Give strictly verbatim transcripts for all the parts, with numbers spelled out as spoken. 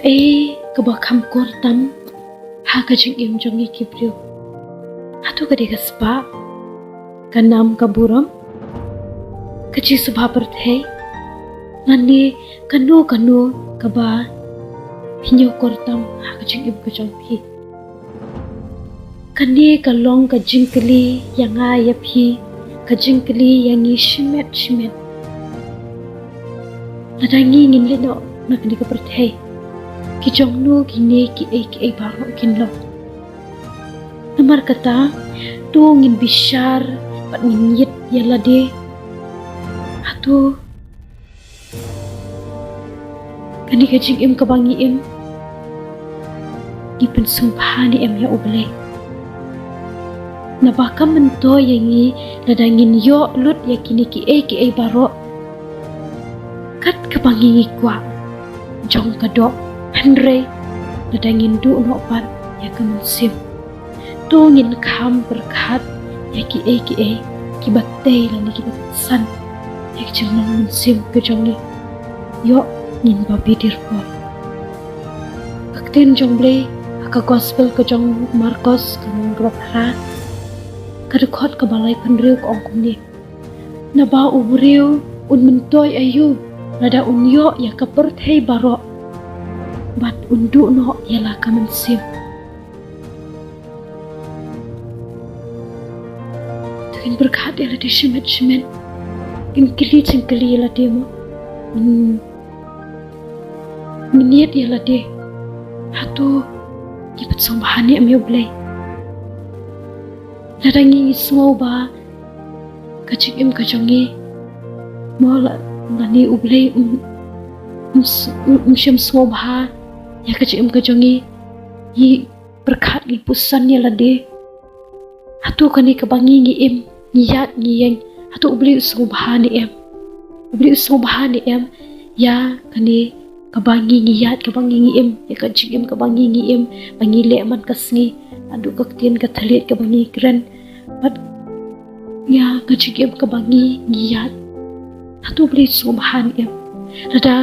Kaei kaba kham kor tam ha ka jingim jong ngi ki briew? Hato ka dei ka spah, ka nam ka burom, ka jingshubha pyrthei, lane kano kano kaba pynïoh kor tam ha ka jingim ka jong phi? Kane ka long ka jingkylli ïa nga ïa phi, ka jingkylli ïa ngi shimet shimet. Lada ngi ngin leit noh na kane ka pyrthei, ki jong no kine kiei kiei baroh kin long? Namar kata, to ngin bishar bad ngin ïeit ïa lade. Hato kane ka jingim kaba ngi im, ngi pynsngewbha ne em ïa U Blei? Naba ka myntoi ïa ngi lada ngin ïoh lut ïa kine kiei kiei baroh kat kaba ngi ngi kwah jong ka doh, hynrei lada ngin duh noh pat ïa ka mynsiem, to ngin kham pyrkhat ïa kiei kiei kiba tei lane kiba san ïa ka jinglong mynsiem ka jong ngi. Ïoh, ngin ba bidir por. Ka ktien jong Blei ha ka gospel ka jong Markos ka lynnong kaba phra, ka dkhot kaba laiphew hynriew ka ong kumne: Naba u briew un myntoi aïu lada un ïoh ïa ka pyrthei baroh bad un duh noh ïa la ka mynsiem? To ngin pyrkhat ïa lade shimet shimet. Ngin kylli jingkylli ïa lade mo. Ngin, ngin ïeit ïa lade. Hato ngi pynsngewbha ne em ïa U Blei? Lada ngi sngew ba ka jingim ka jong ngi mo la, lane U Blei um, um, um, um shem sngewbha ïa ka jingim ka jong ngi, ngi pyrkhat ngi puson ïa lade. Hato kane kaba ngi ngi im, ngi ïaid ngi ïeng, hato U Blei u sngewbha ne em? U Blei u sngewbha ne em ïa kane kaba ngi ngi ïaid, kaba ngi ngi im, ïa ka jingim kaba ngi ngi im, ba ngi leh man ka sngi, haduh ka ktien ka thylliej kaba ngi kren, bad ïa ka jingim kaba ngi ngi ïaid? Hato U Blei u sngewbha ne em? Lada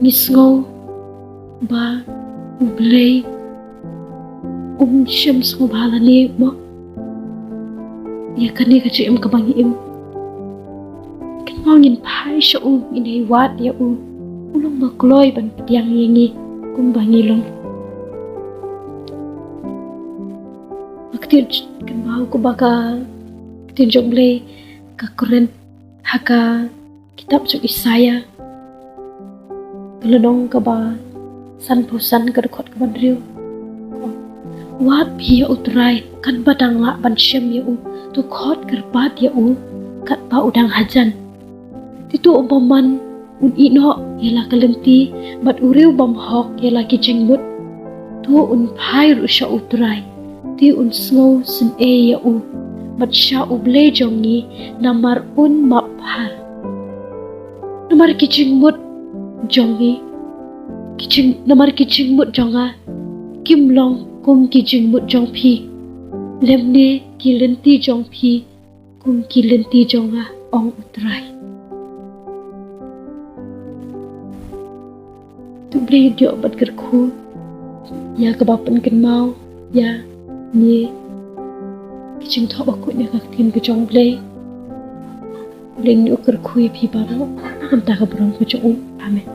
ngi sngew ba U Blei um shem sngewbha lane mo ïa kane ka jingim kaba ngi im, kynmaw ngin phai sha u, ngin ïai wad ïa u. U long ba kloi ban pdiang ïa ngi kumba ngi long. Ka ktien, kynmaw kumba ka ktien jong U Blei ka kren ha ka kitab jong Isaïah ka lynnong kaba sanphew san ka dkhot kaba hynriew: Wad phi ïa U Trai katba dang lah ban shem ïa u, to khot kyrpad ïa u katba u dang hajan. Te to u bymman un ïeh noh ïa la ka lynti, bad u riew bymhok ïa la ki jingmut. To un phai ruh sha U Trai, te un sngewsynei ïa u, bad sha U Blei jong ngi, namar un map bha. Namar ki jingmut jong ngi, ki jing, namar ki jingmut jong nga kim long kum ki jingmut jong phi, lymne ki lynti jong phi kum ki lynti jong nga, ong U Trai. To U Blei u ïoh bad kyrkhu ïa kaba pynkynmaw ïa ngi ki jingthoh bakhuid na ka ktien ka jong U Blei. U Blei un ïoh kyrkhu ïa phi baroh na ka bynta ka burom ka jong u. Amen.